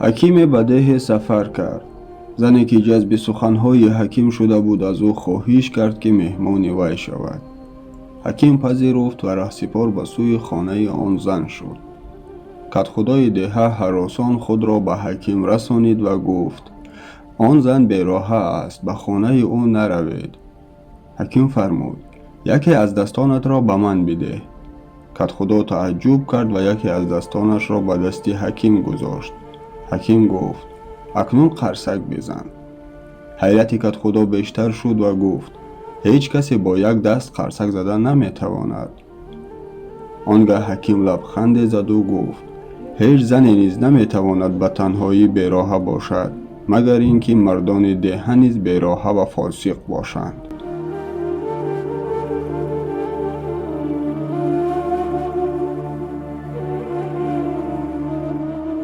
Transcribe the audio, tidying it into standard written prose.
Ҳакиме ба деҳе сафар кард. Зане, ки ҷазби суханҳои ҳаким шуда буд, аз ӯ хоҳиш кард, ки меҳмони вай шавад. Ҳаким пазируфт ва раҳсипор ба сӯи хонаи он зан шуд. Кадхудои деҳа ҳаросон худро ба ҳаким расонид ва гуфт: «Он зан бероҳа аст, ба хонаи ӯ наравед». Ҳаким фармуд: «Яке аз дастонатро ба ман бидеҳ». Кадхудо тааҷҷуб кард ва яке аз дастонашро ба дасти ҳаким гузошт. Ҳаким гуфт: «Акнун қарсак бизан». Ҳайрати кадхудо бештар шуд ва гуфт: «Ҳеҷ касе бо як даст қарсак зада наметавонад». Он гаҳ ҳаким лабханде заду гуфт: «Ҳеҷ зане низ наметавонад ба танҳоӣ бероҳа бошад, магар ин ки мардони деҳа низ бероҳа ва фосиқ бошанд».